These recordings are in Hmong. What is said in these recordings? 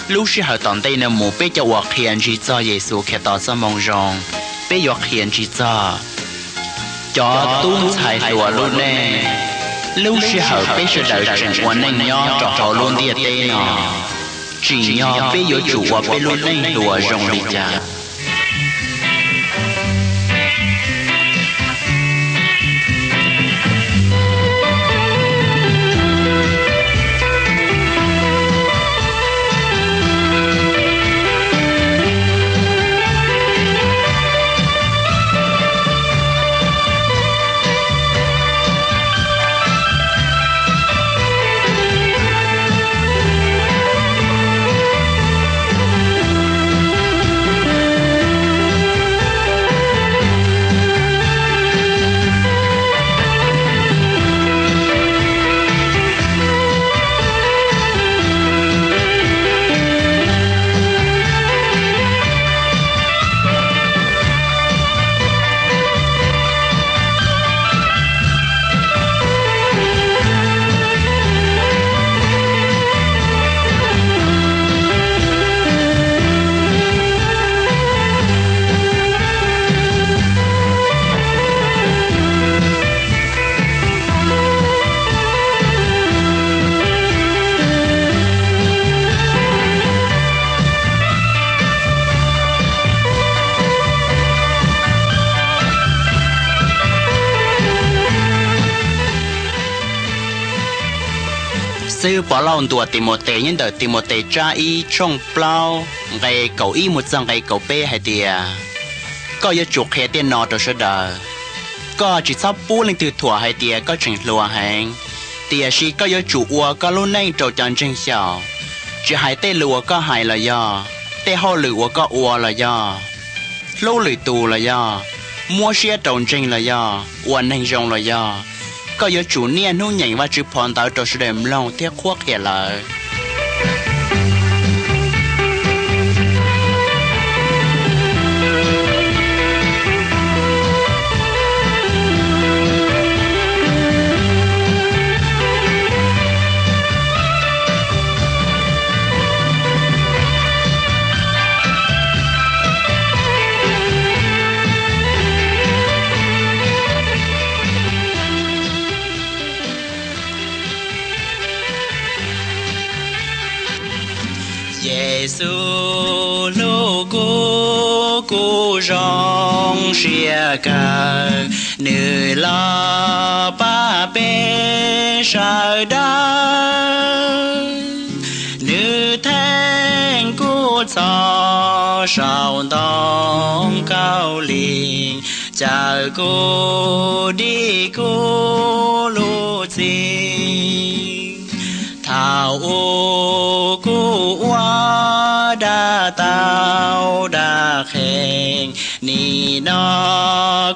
Lub sij hawm tom ntej no mus peb cov uas qhia ntsig txog Yexus Khetos txoj moo zoo, peb yuav qhia ntsig txog cov tub ntxhais hluas lub neej. Lub sij hawm peb sawv daws tseem ua neej nyob rau hauv lub ntiaj teb no, tsim nyog peb yuav tsum ua peb lub neej hluas zoo li cas. Xib hwb Povlauj ntuas Timautes nyob ntawm Timautes tsab ib tshooj plaub nqe kaum ib mus txog nqe kaum peb hais tias, koj yuav tsum qhia tej no rau sawv daws. Koj tsis txhob pub leej twg thuam hais tias koj tseem hluas heev, tiam sis koj yuav tsum ua koj lub neej rau cov ntseeg xyaum, tsis hais tej lus uas koj hais los yog tej hauj lwm uas koj ua los yog hlub lwm tus los yog muab siab rau ntseeg los yog ua neeg zoo los yog, koj yuav tsum niaj hnub nyeem Vajtswv phau ntawv rau sawv daws mloog thiab qhuab qhia lawv. Yexus hlub kuv, kuv zoo siab kawg, nws los pab peb sawv daws. Nws theej kuv txhoj saum ntoo kauj lim, cawm kuv dim kuv lub txim. Thaum ub kuv ua dag tau dag qhees, nim no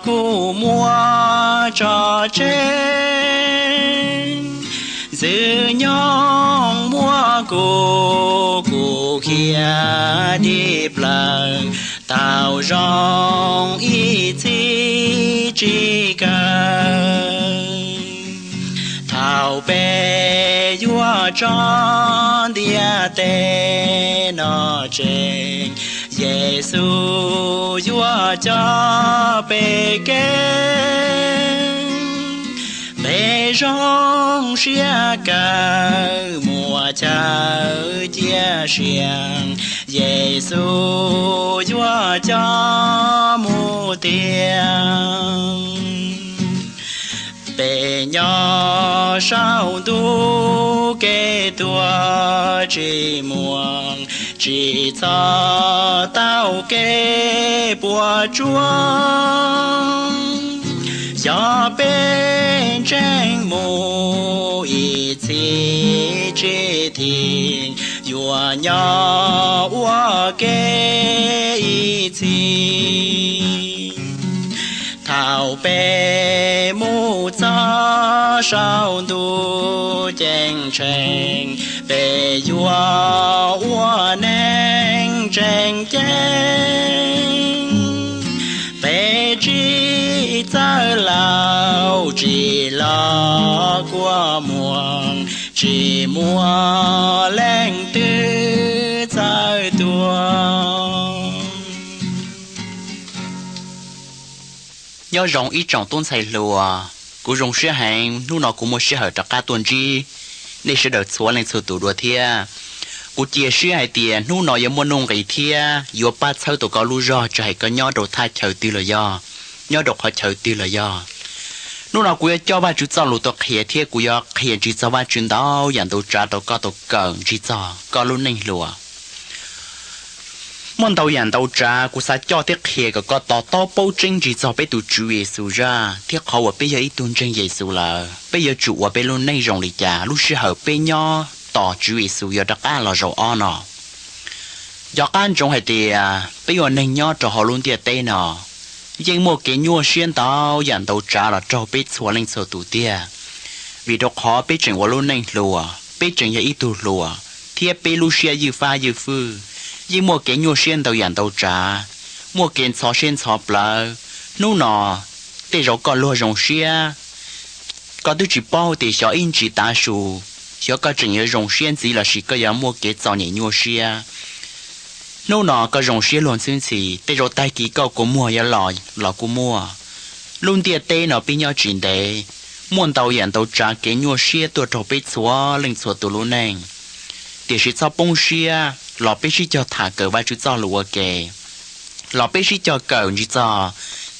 kuv muaj tso tseg. Ntxwg nyoog muab kuv, kuv khiav dim plaws, tau zoo ib txhis tsis kawg. Thaum peb yuav tso ntiaj teb no tsees, Yexus yuav coj peb kev. Peb zoo siab kawg, muaj chaw cia siab, Yexus yuav coj mus tiag. Peb nyob saum ntuj kev tuag tsis muaj, tsis txhob tau kev puas tsuaj. Yog peb ntseeg mus ib txhis tsis thim, yuav nyob ua ke ib txhis. Thaum peb mus txog saum ntuj ceeb tsheej, peb yuav ua neeg tseem ceeb. Peb tsis txawj laus tsis los kua muag, tsis muaj leej twg txawj Nyob zoo ib tsoom tub ntxhais hluas, kuv zoo siab heev hnub no kuv muaj sij hawm rov qab tuaj ntsib nej sawv daws txhua leej txhua tus dua thiab. Kuv cia siab hais tias hnub no yuav muaj nuj nqis thiab yuav pab txhawb tau koj lub zog, tsis hais koj nyob rau thaj chaw twg los yog, nyob rau qhov chaw twg los yog. Hnub no kuv yuav coj Vajtswv txoj lus tuaj qhia thiab kuv yuav qhia ntsig txog Vajtswv ntau yam ntau tsav rau koj tau kawm ntsig txog koj lub neej hluas. Muaj ntau yam ntau tsav kuv xav coj thiab qhia kom koj to taub paub tseeb ntsig txog peb tus Tswv Yexus zaj thiab qhov uas peb yog ib tug ntseeg Yexus lawm peb yuav tsum ua peb lub neej zoo li cas lub sij hawm peb nyob tos Tswv Yexus yuav rov qab los zaum ob no. Nco qab ntsoov hais tias peb ua neeg nyob rau hauv lub ntiaj teb no yeej muaj kev nyuaj siab ntau yam ntau tsav los raug peb txhua leej txhua tus tiag, vim rau qhov peb tseem ua lub neej hluas, peb tseem yog ib tug hluas, thiab peb lub siab ywj fab ywj fwj, yeej muaj kev nyuaj siab ntau yam ntau tsav, muaj kev ntxhov siab ntxhov plawv. Hnub no tej zaum koj luag zoo siab, koj twb tsis paub tias xyov ib ntsis tav su, xyov koj tseem yuav zoo siab ntxiv lossis koj yuav muaj kev txom nyem nyuaj siab. Hnub no koj zoo siab luag ntxhwb ntxhi, tej zaum tag kis koj kua muag yuav los los kuj muaj. Lub ntiaj teb no peb nyob tsis ntev, muaj ntau yam ntau tsav kev nyuaj siab tuaj raug peb txhua leej txhua tus lub neej. Tiam sis txhob poob siab, los peb sib cog tham kawm Vajtswv txoj lus ua ke, los peb sib cog kawm ntsig txog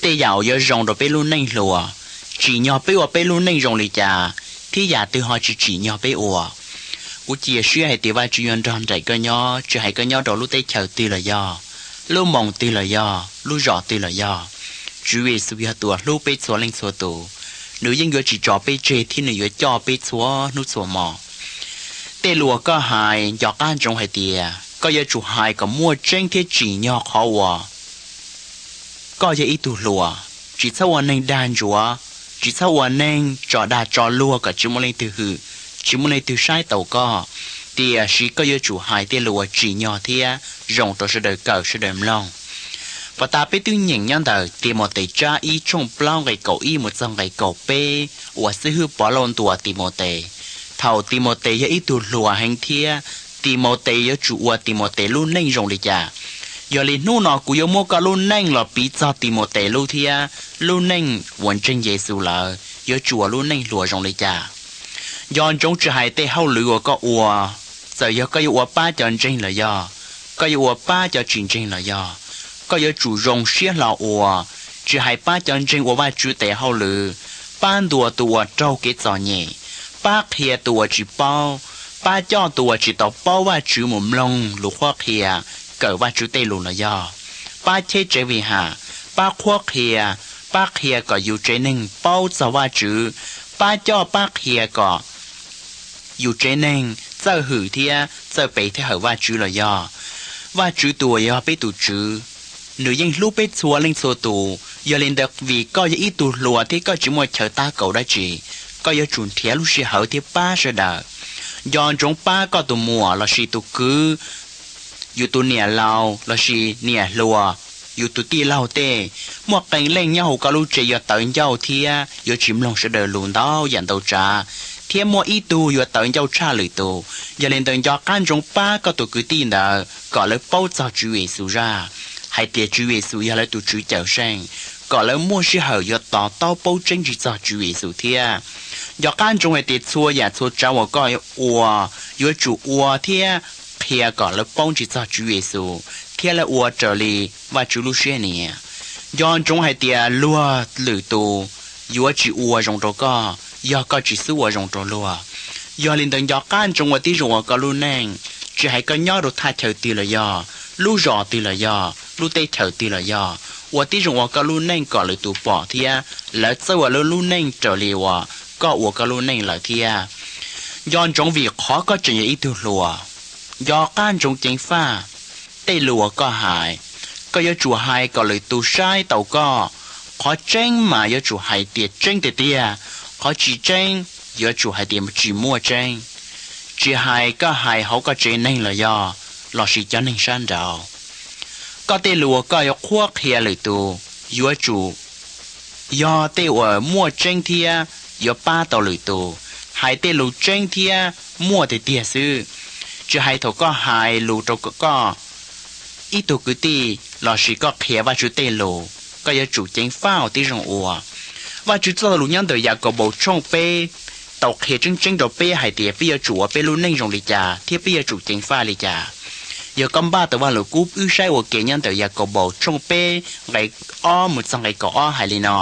tej yam uas yuav zoo rau peb lub neej hluas, tsim nyog peb ua peb lub neej zoo li cas, thiab yam twg ho tsis tsim nyog peb ua. Kuv cia siab hais tias Vajtswv yuav nrog nraim koj nyob, tsis hais koj nyob rau lub teb chaws twg los yog, lub moos twg los yog, lub zos twg los yog. Tswv Yexus yog tus uas hlub peb txhua leej txhua tus, nws yeej yuav tsis tso peb tseg thiab nws yuav coj peb txhua hnub txhua hmo. Tej lus uas koj hais nco qab ntsoov hais tias koj yuav tsum hais kom muaj tseeb thiab tsim nyog qhov uas koj yog ib tug hluas. Tsis txhob ua neeg dag ntsuav, tsis txhob ua neeg tso dag tso luag kom tsis muaj leej twg hwm, tsis muaj leej twg saib taus koj. Tiam sis koj yuav tsum hais tej lus uas tsim nyog thiab zoo rau sawv daws kawm sawv daws mloog. Puag ta peb twb nyeem nyob ntawm Timautes tsab ib tshooj plaub nqe kaum ib mus txog nqe kaum peb uas xib hwb Povlauj ntuas Timautes. Thaum Timautes yog ib tug hluas heev thiab, Timautes yuav tsum ua Timautes lub neej zoo li cas? Yog li hnub no kuv yuav muab koj lub neej los piv txog Timautes lub thiab lub neej uas ntseeg Yexus lawm yuav tsum ua lub neej hluas zoo li cas. Nco ntsoov tsis hais tej hauj lwm uas koj ua, txawm yog koj yuav ua pab cov ntseeg los yog, koj yuav ua pab cov tsis ntseeg los yog, koj yuav tsum zoo siab hlo ua. Tsis hais pab cov ntseeg ua Vajtswv tes hauj lwm, pab ntuas tus uas raug kev txom nyem, pab qhia tus uas tsis paub, pab coj tus uas tsis tau paub Vajtswv mus mloog lus qhuab qhia, kawm Vajtswv tej lus los yog, pab cheb tsev vij ham, pab qhuab qhia, pab qhia kom yus tsev neeg paub txog Vajtswv, pab coj pab qhia kom yus tsev neeg txawj hwm thiab txawj pe thiab hawm Vajtswv los yog. Vajtswv tus uas yog peb tus Tswv, nws yeej hlub peb txhua leej txhua tus. Yog li ntawd vim koj yog ib tug hluas thiab koj tsis muaj chaw tab kaum dab tsi, koj yuav tsum nrhiav lub sij hawm thiab pab sawv daws. Nco ntsoov pab koj tus muam lossis tus kwv, yus tus niam laus lossis niam hluas, yus tus tij laug tej. Muaj qee leej nyob hauv koj lub tsev yuav tawv ncauj thiab yuav tsis mloog sawv daws lus ntau yam ntau tsav, thiab muaj ib tug yuav tawv ncauj tshaj lwm tus. Yog li ntawd nco qab ntsoov pab koj tus kwv tij ntawd kom lawv paub txog Tswv Yexus zaj, hais tias Tswv Yexus yog lawv tus Tswv Cawmseej, kom lawv muaj sij hawm yuav to taub paub tseeb ntsig txog Tswv Yexus thiab. Nco qab ntsoov hais tias txhua yam txhua tsav uas koj ua yuav tsum ua thiab qhia kom lawv paub ntsig txog Tswv Yexus thiab lawv ua raws li Vajtswv lub siab nyiam. Nco ntsoov hais tias luag lwm tus yuav tsis ua zoo rau koj yog koj tsis xub ua zoo rau luag. Yog li ntawd nco qab ntsoov ua tib zoo ua koj lub neej, tsis hais koj nyob rau thaj chaw twg los yog, lub zos twg los yog, lub teb chaws twg los yog, ua tib zoo ua koj lub neej kom lwm tus pom thiab lawv txawj ua lawv lub neej raws li uas koj ua koj lub neej lawm thiab. Nco ntsoov vim qhov koj tseem yog ib tug hluas, nco qab ntsoov ceev faj tej lus uas koj hais. Koj yuav tsum hais kom lwm tus saib taus koj. Qhov tseeb mas yuav tsum hais tias tseeb tiag tiag, qhov tsis tseeb yuav tsum hais tias tsis muaj tseeb. Tsis hais koj hais hauv koj tsev neeg los yog, lossis cov neeg sab nraud, koj tej lus uas koj yuav qhuab qhia lwm tus yuav tsum yog tej uas muaj tseeb thiab yuav pab tau lwm tus, hais tej lus tseeb thiab muaj tiag tiag xwb. Tsis hais thaum koj hais lus rau koj ib tug kwv tij lossis koj qhia Vajtswv tej lus, koj yuav tsum ceev faj ua tib zoo ua. Vajtswv txoj lus nyob ntawm Yakaunpaus tshooj peb tau qhia tseeb tseeb rau peb hais tias peb yuav tsum ua peb lub neej zoo li cas thiab peb yuav tsum ceev faj li cas. Yog koj npaj tau Vajluskub wb saib ua ke nyob ntawm Yakaunpaus tshooj peb nqe ob mus txog nqe kaum ob hais li no: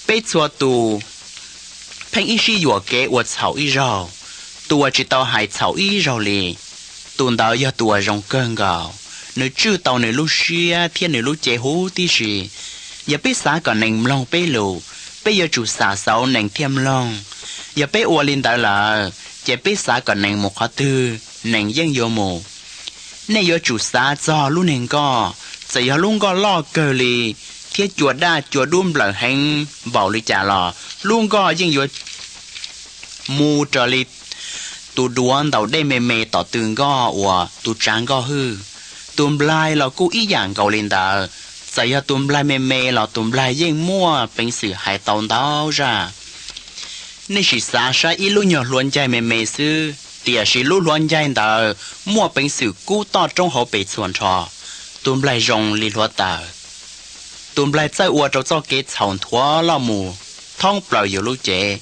Peb txhua tus pheej ib sij yuam kev ua txhaum ib zaug. Tus uas tsis tau hais txhaum ib zaug li, tus ntawd yog tus uas zoo kawg nkaus, nws tswj tau nws lub siab thiab nws lub cev huv tib si. Yog peb xav kom nees mloog peb lus, peb yuav tsum xam xauv nees thiaj mloog. Yog peb ua li ntawd lawm, ces peb xav kom nees mus qhov twg, nees yeej yuav mus. Nej yuav tsum xav txog lub niag nkoj, txawm yog lub nkoj loj kawg li thiab cua daj cua dub nplawm heev npaum li cas los lub nkoj yeej yuav mus raws li tus duav ntaus dej me me tom tw nkoj uas tus tsav nkoj hwj. Tus nplaig los kuj ib yam nkaus li ntawd, txawm yog tus nplaig me me los tus nplaig yeej muaj peev xwm hais tau ntau zaj. Nej sim xav saib ib lub nyuag hluav ncaig me me xwb, tiam sis lub hluav ncaig ntawd muaj peev xwm kub toj roob hauv pes txhua nrho. Tus nplaig zoo li hluav taws, tus nplaig txawj ua rau txoj kev txhaum nthuav loj mus thoob plaws yus lub cev.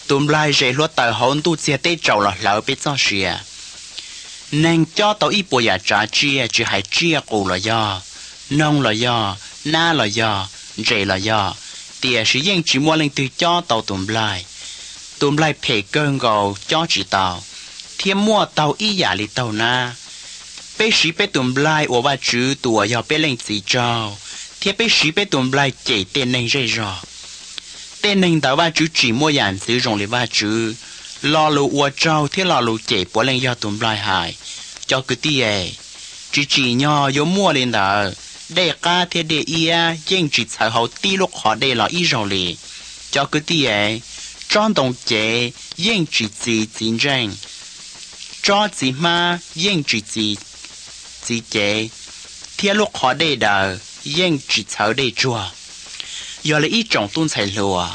Tus nplaig ze hluav taws hauv ntuj txiag teb tsaus los hlawv peb txoj sia. Neeg cob tau ib puas yam tsav tsiaj, tsis hais tsiaj qus los yog, noog los yog, nab los yog, ntses los yog, tiam sis yeej tsis muaj leej twg cob tau tus nplaig. Tus nplaig phem kawg nkaus cob tsis tau, thiab muaj taug ib yam li taug nab. Peb siv peb tus nplaig ua Vajtswv tus uas yog peb Leej Txiv tsaug, thiab peb siv peb tus nplaig cem tej neeg zej zog. Tej neeg ntawd Vajtswv tsim muaj yam ntxwv zoo li Vajtswv. Lo lus ua tsaug thiab lo lus cem puav leej yog tus nplaig hais. Cov kwv tij es, tsis tsim nyog yuav muaj li ntawd, dej qab thiab dej iab yeej tsis txhawv hauv tib lub qhov dej los ib zaug li. Cov kwv tij es, tsob ntoo cev yeej tsis txi txiv ntseej, tsob txiv hmab yeej tsis txi txiv cev, thiab lub qhov dej daws yeej tsis txhawv dej tsuag. Yog li ib tsoom tub ntxhais hluas,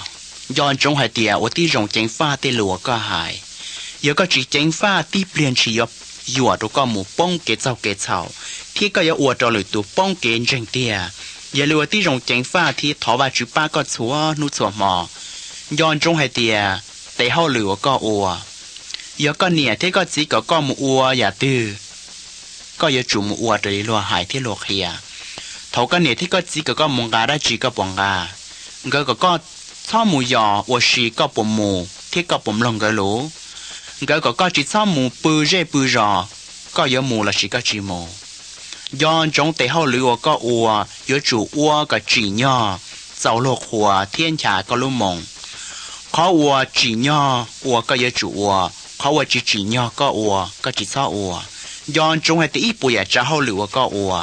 nco ntsoov hais tias ua tib zoo ceev faj tej lus uas koj hais. Yog koj tsis ceev faj, tib pliag ntshis yuav yuam rau koj mus poob kev txaug kev txhaum, thiab koj yuav ua rau lwm tus poob kev ntseeg tiag. Yog li ua tib zoo ceev faj thiab thov Vajtswv pab koj txhua hnub txhua hmo. Nco ntsoov hais tias tes hauj lwm uas koj ua, yog koj niam thiab koj txiv kom koj mus ua yam twg, koj yuav tsum mus ua raws li luag hais thiab luag qhia. Thaum koj niam thiab koj txiv kom koj mus nqa dab tsi koj puas nqa? Nkawd kom koj txhob mus yos ua si koj puas mus thiab koj puas mloog nkawd lus? Nkawd kom koj tsis txhob mus pw zej pw zos, koj yuav mus lossis koj tsis mus? Nco ntsoov tes hauj lwm uas koj ua yuav tsum ua kom tsim nyog txaus luag qhuas thiab ncha koj lub moo. Qhov uas tsim nyog ua koj yuav tsum ua, qhov uas tsis tsim nyog koj ua koj tsis txhob ua. Nco ntsoov hais tias ib puas yam tsav hauj lwm uas koj ua,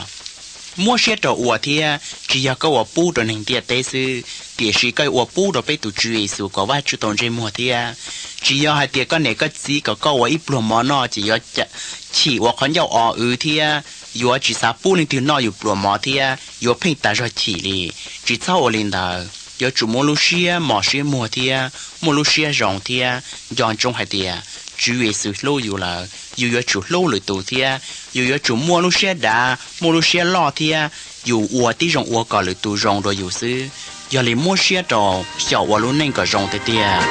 muab siab rau ua thiab tsis yog koj ua pub rau neeg ntiaj teb xwb, tiam sis koj ua pub rau peb tus Tswv Yexus kom Vajtswv tau ntsej muag thiab. Tsis yog hais tias koj niam koj txiv kom koj ua ib pluag mov noj ces yuav chim ua qhov ncauj o wv thiab yuav tsis xav pub leej twg noj yus pluas mov thiab yuav pheej tas zog chim li. Tsis txhob ua li ntawd, yuav tsum muaj lub siab mos siab muag thiab muaj lub siab zoo thiab nco ntsoov hais tias Tswv Yexus hlub yus lawm, yus yuav tsum hlub lwm tus thiab. Yus yuav tsum muaj lub siab dav, muaj lub siab loj thiab yus ua tib zoo ua kom lwm tus zoo dua yus xwb. Yog li muab siab rau xyaum ua lub neej kom zoo tiag tiag.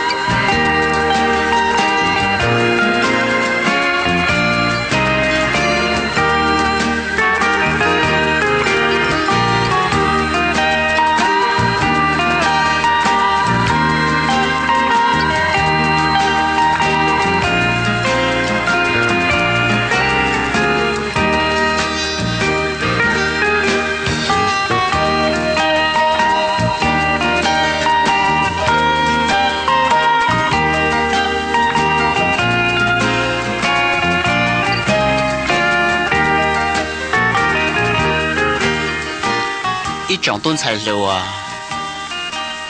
Ib tsoom tub ntxhais hluas,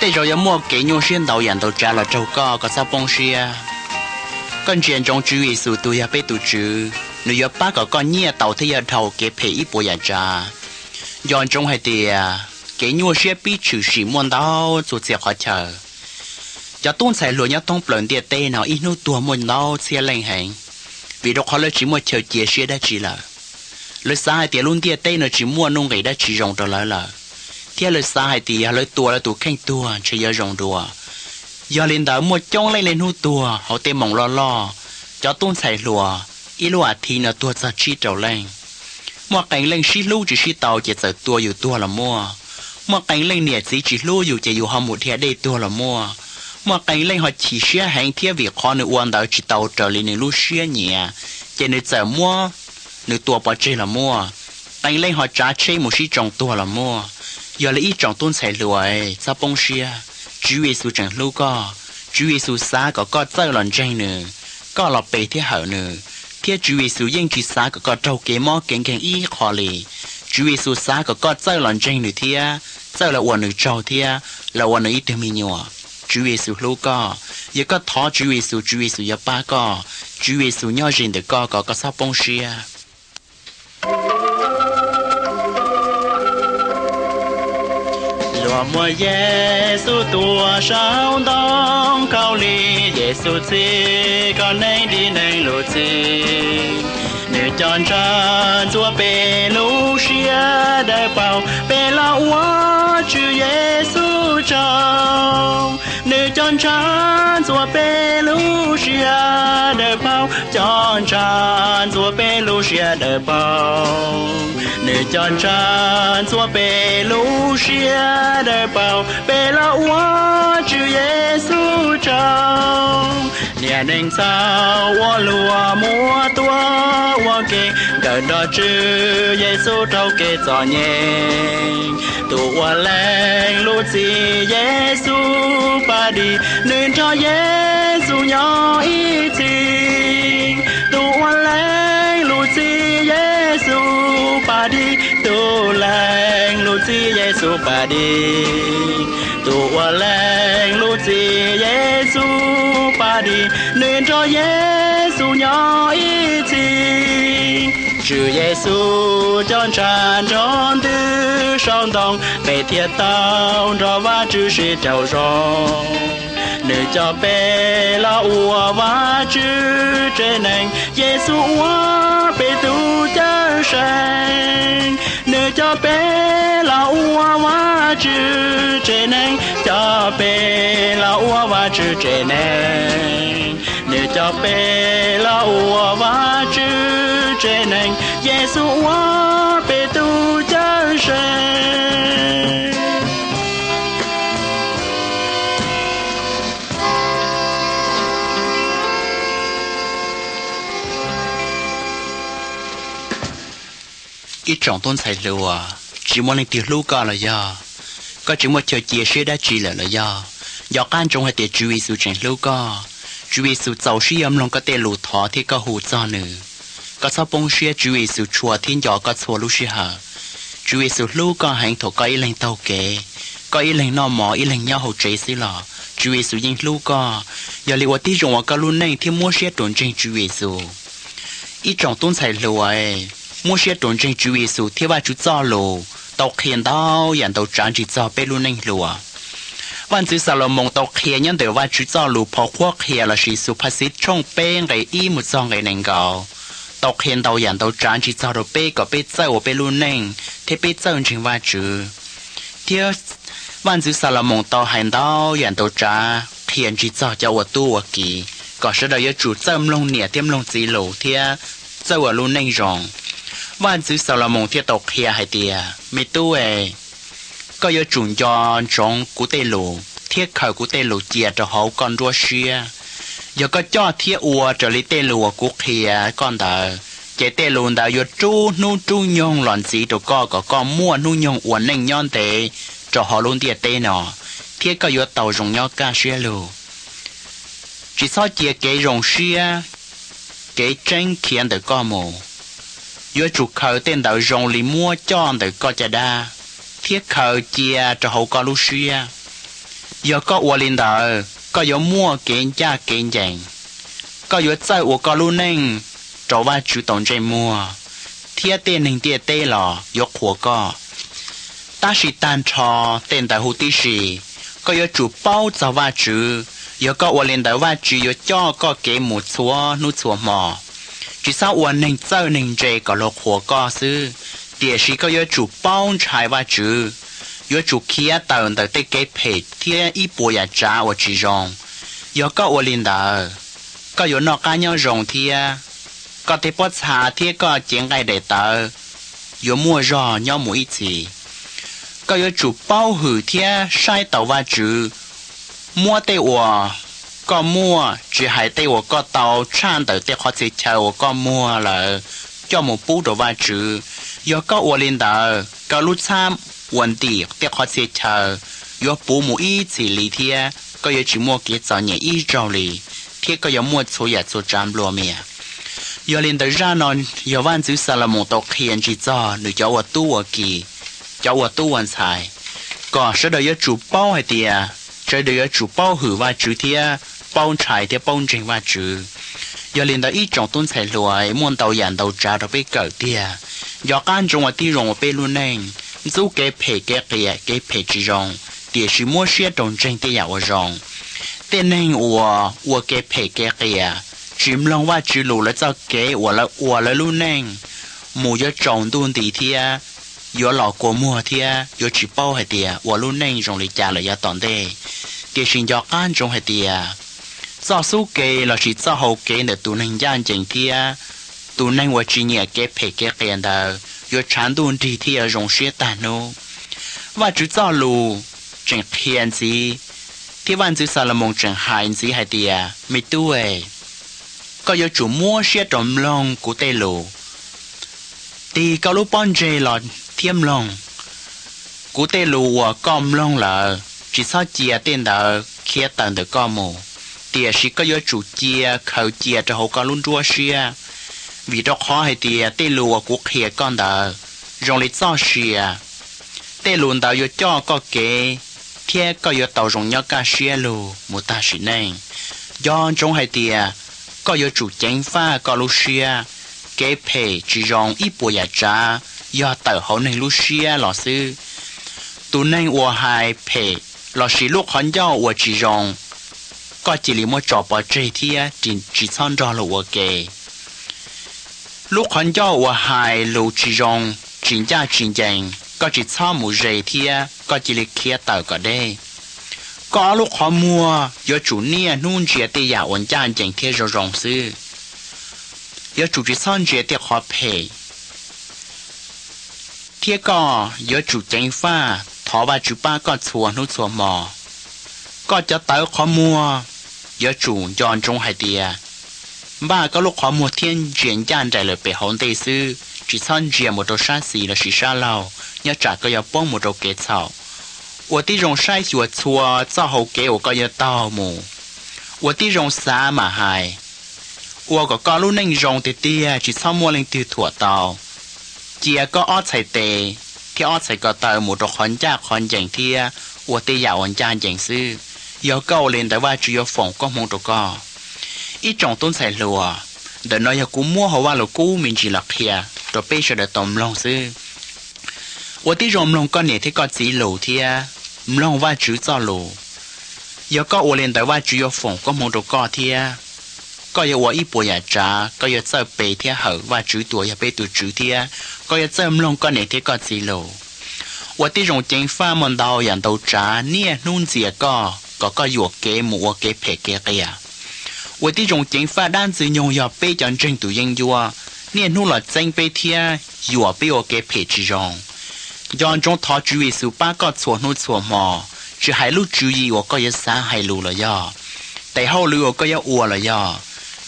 tej zaum yuav muaj kev nyuaj siab ntau yam ntau tsav los raug koj, koj txhob poob siab. Koj ntsia ntsoov Tswv Yexus tus yog peb tus Tswv, nws yuav pab kom koj nyiaj tau thiab yuav dhau kev phem ib puas yam tsav. Nco ntsoov hais tias kev nyuaj siab pib tshwm sim muaj ntau txhua txhia qhov chaw. Cov tub ntxhais hluas nyob thoob plaws ntiaj teb no ib hnub tuag muaj ntau txhiab leej heev, vim rau qhov lawv tsis muaj chaw cia siab dab tsi lawm. Lawv xav hais tias lub ntiaj teb no tsis muaj nuj nqis dab tsi zoo rau lawv lawm. thiab lawv xav hais tias yog lawv tua lawv tus kheej tuag ntshe yuav zoo dua. Yog li ntawd muaj coob leej niaj hnub tuag hauv tej moos loj loj, cov tub ntxhais hluas ib lub as thiv no tuag txog tsib rau leej. Muaj qee leej sib hlub tsis sib tau ces txawm tua yus tuag los muaj. Muaj qee leej niam txiv tsis hlub yus ces yus ho mus dhia dej tuag los muaj. Muaj qee leej ho chim siab heev thiab vim qhov nws ua ntawd tsis tau raws li nws lub siab nyiam, ces nws txawm muab nws tua pov tseg los muaj. Qee leej ho tsav tsheb mus sib tsoo tuag los muaj. Yog li ib tsoom tub ntxhais hluas, txhob poob siab, Tswv Yexus tseem hlub koj. Tswv Yexus xav kom koj txawj los ntseeg nws, koj los pe thiab hawm nws. Thiab Tswv Yexus yeej tsis xav kom koj raug kev mob kev nkeeg ib qho li. Tswv Yexus xav kom koj txawj los ntseeg nws thiab txawj los ua nws tsaug thiab los ua nws ib tug me nyuam. Tswv Yexus hlub koj. Yog koj thov Tswv Yexus, Tswv Yexus yuav pab koj. Tswv Yexus nyob ze ntawm koj kom koj txhob poob siab. Luag muab Yexus tua saum ntoo khaub lig, Yexus txib kom neeg dim neeg lub txim. Nws cov ntshav ntxuav peb lub siab dawb paug, peb los ua Tswv Yexus tsaug. Nws cov ntshav ntxuav peb lub siab dawb paug, cov ntshav ntxuav peb lub siab dawb paug. Nws cov ntshav ntxuav peb lub siab dawb paug, peb los ua Tswv Yexus tsaug. Niag neeg txhaum uas luag muab tua ua ke, nkawd nrog Tswv Yexus raug kev txom nyem. Tus uas lees lub txim Yexus pab dim, nws nrog Yexus nyob ib txhis. Tus uas lees lub txim Yexus pab dim, tus lees lub txim Yexus pab dim. Tus uas lees lub txim Yexus pab dim, nws nrog Yexus nyob ib txhis. Tswv Yexus cov ntshav nrog ntws saum ntoo, peb thiaj tau nrog Vajtswv sib raug zoo. Nws coj peb los ua Vajtswv tsev neeg, Yexus ua peb tus Cawmseej. Nws coj peb los ua Vajtswv tsev neeg, coj peb los ua Vajtswv tsev neeg. Nws coj peb los ua Vajtswv tsev neeg, Yexus ua peb tus Cawmseej. Ib tsoom tub ntxhais hluas, tsis muaj leej twg hlub koj los yog? Koj tsis muaj chaw cia siab dab tsi lawm los yog? Nco qab ntsoov hais tias Tswv Yexus tseem hlub koj. Tswv Yexus txaus siab yuav mloog koj tej lus thov thiab koj hu txog nws. Koj txhob poob siab, Tswv Yexus tshua thiab nco koj txhua lub sij hawm. Tswv Yexus hlub koj heev thaum koj ib leeg taug kev, koj ib leeg noj mov ib leeg nyob hauv tsev xwb los Tswv Yexus yeej hlub koj. Yog li ua tib zoo ua koj lub neej thiab muab siab rau ntseeg Tswv Yexus. Ib tsoom tub ntxhais hluas, muab siab rau ntseeg Tswv Yexus thiab Vajtswv txoj lus tau qhia ntau yam ntau tsav ntsig txog peb lub neej hluas. Vaj ntxwv Xalumoos tau qhia nyob ntawm Vajtswv txoj lus phau qhuab qhia lossis Xus Phaj Xib tshooj peb nqe ib mus txog nqe nees nkaum, tau qhia ntau yam ntau tsav ntsig txog rau peb kom peb txawj ua peb lub neej thiab peb txawj ntseeg Vajtswv. Thiab Vaj ntxwv Xalumoos tau hais ntau yam ntau tsav qhia ntsig txog cov uas tub uas kiv kom sawv daws yuav tsum txawj mloog niam thiab mloog txiv lus thiab txawj ua lub neej zoo. Vaj ntxwv Xalumoos thiaj tau qhia hais tias, me tub e, koj yuav tsum nco ntsoov kuv tej lus thiab khaws kuv tej lus cia rau hauv koj nruab siab. Yog koj coj thiab ua raws li tej lus uas kuv qhia koj ntawd, ces tej lus ntawd yuav rub hnub rub nyoog los ntxiv rau koj kom koj muaj hnub nyoog ua neej nyob ntev rau hauv lub ntiaj teb no, thiab koj yuav tau zoo nyob kaj siab lug. Tsis txhob cia kev zoo siab, kev tseeb khiav ntawm koj mus. Yuav tsum khaws tej ntawd zoo li muab coj ntawm koj caj dab, thiab khaws cia rau hauv koj lub siab. Yog koj ua li ntawd, koj yuav muaj kev ncaj kev ncees. Koj yuav txawj ua koj lub neej rau Vajtswv tau ntsej muag, thiab tej neeg ntiaj teb los yuav qhuas koj. Tab sis tag nrho tej ntawd huv tib si, koj yuav tsum paub txog Vajtswv. Yog koj ua li ntawd, Vajtswv yuav coj koj kev mus txhua hnub txhua hmo. Tsis txhob ua neeg txawj neeg ntse kom luag qhuas koj xwb, tiam sis koj yuav tsum paub ntshai Vajtswv. yuav tsum khiav tawm ntawm tej kev phem thiab ib puas yam tsav uas tsis zoo. Yog koj ua li ntawd, koj yuav noj qab nyob zoo thiab koj tej pob txha thiab koj cev nqaij daim tawv yuav muaj zog nyob mus ib txhis. Koj yuav tsum paub hwm thiab saib taus Vajtswv, muab tej uas koj muaj, tsis hais tej uas koj tau tshaj ntawm tej qhov txhia chaw uas koj muag lawm, coj mus pub rau Vajtswv. Yog koj ua li ntawd, koj lub txhab uas ntim tej qhov txhia chaw yuav puv mus ib txhis li thiab koj yuav tsis muaj kev txom nyem ib zaug li, thiab koj yuav muaj txhua yam txhua tsav nplua mias. Yog li ntawd zaj no yog vaj ntxwv Xalumoos tau qhia ntsis txog nws cov ua tub ua ki, cov ua tub ua ntxhais, kom sawv daws yuav tsum paub hais tias sawv daws yuav tsum paub hwm Vajtswv thiab paub ntshai thiab paub ntseeg Vajtswv. Yog li ntawd ib tsoom tub ntxhais hluas, muaj ntau yam ntau tsav rau peb kawm tiag. Nco qab ntsoov ua tib zoo ua peb lub neej, ntxub kev phem kev qias kev phem tsis zoo, tiam sis muab siab rau ntseeg tej yam uas zoo. Tej neeg uas ua kev phem kev qias, tsis mloog Vajtswv lus, lawv txoj kev uas lawv ua lawv lub neej mus yuav tsaus ntuj nti thiab yuav los kua muag thiab yuav tsis paub hais tias ua lub neej zoo li cas lawm yav tom ntej. Tiam sis nco qab ntsoov hais tias txoj xub kev lossis txoj hau kev ntawm tus neeg ncaj ncees thiab tus neeg uas tsis nyiam kev phem kev qias ntawd yuav tshav ntuj nrig thiab yuav zoo siab tag hnub. Vajtswv txoj lus tseem qhia ntxiv, thiab vaj ntxwv Xalumoos tseem hais ntxiv hais tias, me tub, koj yuav tsum muab siab rau mloog kuv tej lus. Tig koj lub pob ntseg los thiab mloog kuv tej lus uas koj mloog lawm, tsis txhob cia tej ntawd khiav tawm ntawm koj mus, tiam sis koj yuav tsum cia khaws cia rau hauv koj lub nruab siab, vim rau qhov hais tias tej lus uas kuv qhia koj ntawd zoo li txoj sia. Tej lus ntawd yuav coj koj kev, thiab koj yuav tau zoo nyob kaj siab lug mus tag sim neej. Nco ntsoov hais tias koj yuav tsum ceev faj koj lub siab. Kev phem tsis zoo ib puas yam tsav yog tawm hauv neeg lub siab los xwb. Tus neeg uas hais phem lossis lub qhov ncauj uas tsis zoo, koj cia li muab tso pov tseg thiab tsis txhob nrog luag ua ke. Lub qhov ncauj uas hais lus tsis zoo, tsis ncaj tsis ncees, koj tsis txhob mus ze thiab koj cia li khiav tawm kom deb. Koj ob lub qhov muag yuav tsum niaj hnub ntsia tej yam uas ncaj ncees thiab zoo zoo xwb, yuav tsum tsis txhob ntsia tej qhov phem. Thiab koj yuav tsum ceev faj thov Vajtswv pab koj txhua hnub txhua hmo. Koj cov tawv qhov muag yuav tsum nco ntsoov hais tias npaj koj lub qhov muag thiab ntsia ncaj nraim lawm pem hauv ntej xwb, tsis txhob ntsia mus rau sab xis lossis sab laug, nyob tsam koj yuav poob mus rau kev txhaum. Ua tib zoo saib xyuas txhua txoj hau kev uas koj yuav taug mus. Ua tib zoo xav mam hais. Ua kom koj lub neej zoo tiag tiag, tsis txhob muaj leej twg thuam tau. Cia koj ob txhais tes thiab ob txhais ko taw mus rau qhov ncaj qhov ncees thiab ua tej yam uas ncaj ncees xwb. Yog koj ua li ntawd, Vajtswv yuav foom koob hmoov rau koj. Ib tsoom tub ntxhais hluas, ntawm no yog kuv muab hauv Vajluskub me ntsis los qhia rau peb sawv daws tau mloog xwb. Ua tib zoo mloog koj niam thiab koj txiv lus thiab mloog Vajtswv txoj lus. Yog koj ua li ntawd, Vajtswv yuav foom koob hmoov rau koj thiab koj yuav ua ib puas yam tsav, koj yuav txawj pe thiab hawm Vajtswv tus uas yog peb tus Tswv thiab koj yuav txawj mloog koj niam thiab koj txiv lus. Ua tib zoo ceev faj muaj ntau yam ntau tsav niaj hnub ntxias koj kom koj yuam kev mus ua kev phem kev qias. Ua tib zoo ceev faj dab Ntxwg Nyoog yog peb cov ntseeg tus yeeb ncuab, niaj hnub los txeeb peb thiab yuam peb ua kev phem tsis zoo. Nco ntsoov thov Tswv Yexus pab koj txhua hnub txhua hmo, tsis hais lub tswv yim uas koj yuav xav hais lus los yog tes hauj lwm uas koj yuav ua los yog.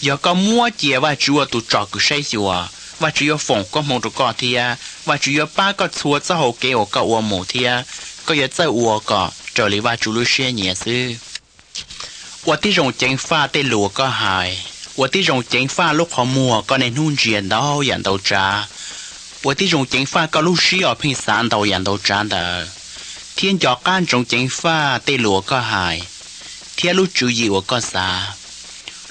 Yog koj muab cia Vajtswv ua tus tsom kwm saib xyuas, Vajtswv yuav foom koob hmoov rau koj thiab Vajtswv yuav pab koj txhua txoj hau kev uas koj ua mus thiab koj yuav txawj ua kom raws li Vajtswv lub siab nyiam xwb. Ua tib zoo ceev faj tej lus uas koj hais, ua tib zoo ceev faj lub qhov muag koj niaj hnub ntsia ntau yam ntau tsav, ua tib zoo ceev faj koj lub siab uas pheej xav ntau yam ntau tsav ntawd, thiab nco qab ntsoov ceev faj tej lus uas koj hais thiab lub tswv yim uas koj xav,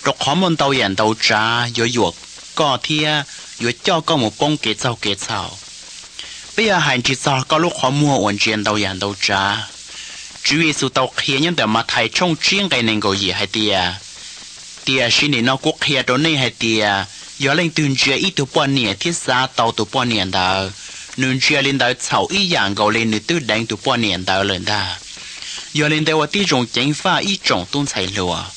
rau qhov muaj ntau yam ntau tsav yuav yuam koj thiab yuav coj koj mus poob kev txaug kev txhaum. Peb yuav hais ntsis txog koj lub qhov muag uas ntsia ntau yam ntau tsav. Tswv Yexus tau qhia nyob ntawm Mathais tshooj tsib nqe nees nkaum yim hais tias, tiam sis nim no kuv qhia rau nej hais tias, yog leej twg ntsia ib tug poj niam thiab xav tau tus poj niam ntawd, nws ntsia li ntawd txhaum ib yam nkaus li nws twb deev tus poj niam ntawd lawm ntag. Yog li ntawd ua tib zoo ceev faj ib tsoom tub ntxhais hluas,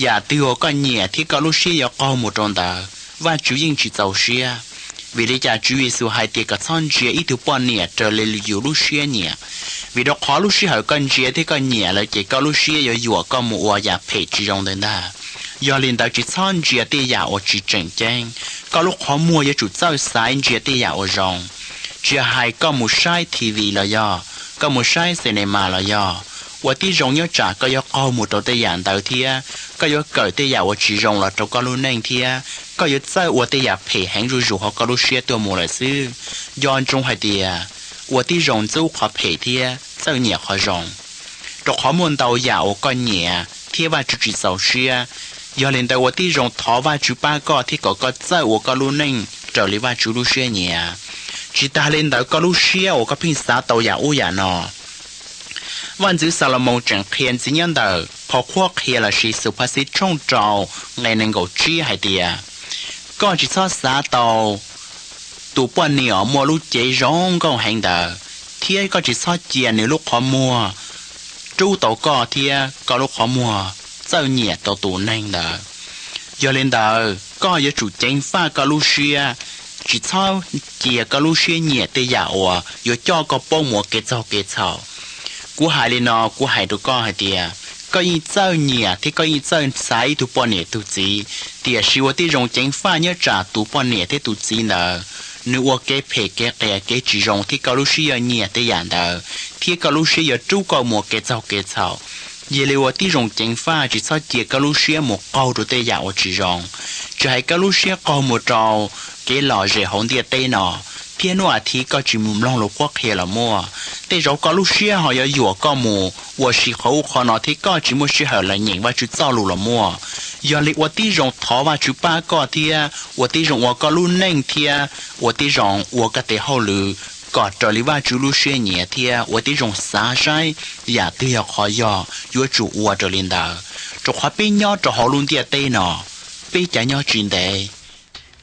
yam twg uas koj nyiam thiab koj lub siab yuav qaug mus rau ntawd, Vajtswv yeej tsis txaus siab. Vim li cas Tswv Yexus hais tias kom txhob ntsia ib tug poj niam raws li yus lub siab nyiam? Vim rau qhov lub sij hawm koj ntsia thiab koj nyiam lawm ces koj lub siab yuav yuam koj mus ua yam phem tsis zoo ntawd ntag. Yog li ntawd tsis txhob ntsia tej yam uas tsis tseem ceeb, koj lub qhov muag yuav tsum txawj xaiv ntsia tej yam uas zoo. Tsis hais koj mus saib T V los yog, koj mus saib cinema los yog, ua tib zoo nyob tsam koj yuav qaug mus rau tej yam ntawd thiab koj yuav kawm tej yam uas tsis zoo los rau koj lub neej thiab koj yuav txawj ua tej yam phem heev zuj zus hauv koj lub siab tuaj mus lawm xwb. Nco ntsoov hais tias ua tib zoo ntxub qhov phem thiab txawj nyiam qhov zoo, rau qhov muaj ntau yam uas koj nyiam thiab Vajtswv tsis txaus siab. Yog li ntawd ua tib zoo thov Vajtswv pab koj thiab kom koj txawj ua koj lub neej raws li Vajtswv lub siab nyiam. Tsis tas li ntawd koj lub siab uas koj pheej xav tau yam ub yam no, Vaj ntxwv Xalumoos tseem qhia ntxiv nyob ntawm qhov qhuab qhia lossis Xwmtxheej tshooj rau nqe nees nkaum tsib hais tias, koj tsis txhob xav tau tus poj niam uas muaj lub cev zoo nkauj heev ntawd, thiab koj tsis txhob cia nws lub qhov muag rub tau koj thiab koj lub qhov muag txawj nyiam tau tus neeg ntawd. Yog li ntawd koj yuav tsum ceev faj koj lub siab, tsis txhob cia koj lub siab nyiam tej yam uas yuav coj koj poob mus ua kev txaug kev txhaum. Kuv hais li no kuv hais rau koj hais tias, koj yeej txawj nyiam thiab koj yeej txawj xaiv ib tug poj niam tus txiv, tiam sis ua tib zoo ceev faj nyob tsam tus poj niam thiab tus txiv ntawd nws ua kev phem kev qias kev tsis zoo thiab koj lub siab yuav nyiam tej yam ntawd thiab koj lub siab yuav rub koj mus ua kev txaug kev txhaum. Yog li ua tib zoo ceev faj tsis txhob cia koj lub siab mus qaug rau tej yam uas tsis zoo, tsis hais koj lub siab qaug mus rau kev lom zem hauv ntiaj teb no, thiab hnub a thiv koj tsis mus mloog lus qhuab qhia los muaj. Tej zaum koj lub siab ho yuav yuam koj mus ua si qhov ub qhov no thiab koj tsis muaj sij hawm los nyeem Vajtswv txoj lus los muaj. Yog li ua tib zoo thov Vajtswv pab koj thiab ua tib zoo ua koj lub neej thiab ua tib zoo ua koj tes hauj lwm kom raws li Vajtswv lub siab nyiam thiab ua tib zoo xav saib yam twg yog qhov yog yuav tsum ua raws li ntawd, rau qhov peb nyob rau hauv lub ntiaj teb no, peb cav nyob tsis ntev.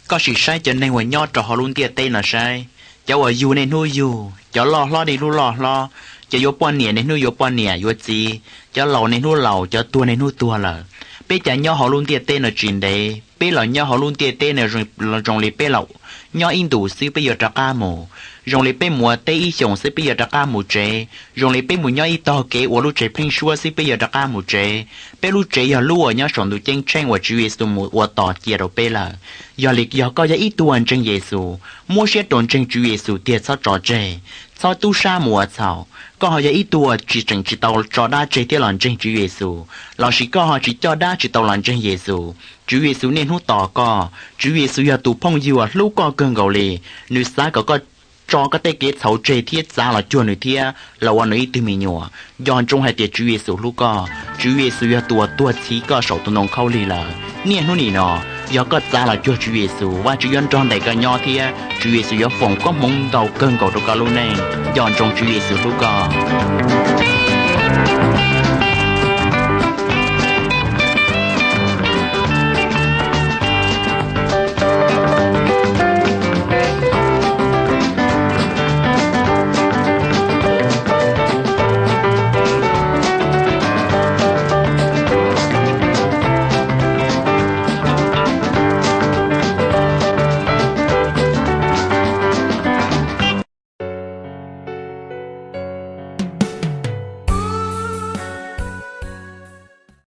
Koj sim saib cov neeg uas nyob rau hauv lub ntiaj teb no saib, cov uas yug niaj hnub yug, cov loj hlob niaj hnub loj hlob, cov yuav poj niam niaj hnub yuav poj niam yuav txiv, cov laus niaj hnub laus, cov tuag niaj hnub tuag lawm. Peb cav nyob hauv lub ntiaj teb no tsis ntev, peb los nyob hauv lub ntiaj teb no zoo li peb los nyob ib ntus xwb peb yuav rov qab mus. Zoo li peb mus ua teb ib xyoos xwb peb yuav rov qab mus tsev, zoo li peb mus nyob ib tog kev ua lub tsev pheeb suab xwb peb yuav rov qab mus tsev. Peb lub tsev yog lub uas nyob saum ntuj ceeb tsheej uas Tswv Yexus mus ua tos cia rau peb lawm. Yog li yog koj yog ib tug uas ntseeg Yexus, muab siab rau ntseeg Tswv Yexus tiag txhob tso tseg, txhob tub sab mus ua txhaum. Koj ho yog ib tug uas tsis tseem tsis tau tso dab tseg thiab los ntseeg Tswv Yexus, lossis koj ho tsis coj dab tsis tau los ntseeg Yexus, Tswv Yexus niaj hnub tos koj. Tswv Yexus yog tus phooj ywg uas hlub koj kawg nkaus li, nws xav kom koj tso koj tej kev txhaum tseg thiab txav los cuag nws thiab los ua nws ib tug me nyuam. Nco ntsoov hais tias Tswv Yexus hlub koj, Tswv Yexus yog tus uas tuag txhiv koj saum tus ntoo khaub lig lawm. Niaj hnub nim no, yog koj txav los cuag Tswv Yexus, Vajtswv yuav nrog ntes koj nyob thiab Tswv Yexus yuav foom koob hmoov ntau kawg nkaus rau koj lub neej. Nco ntsoov Tswv Yexus hlub koj.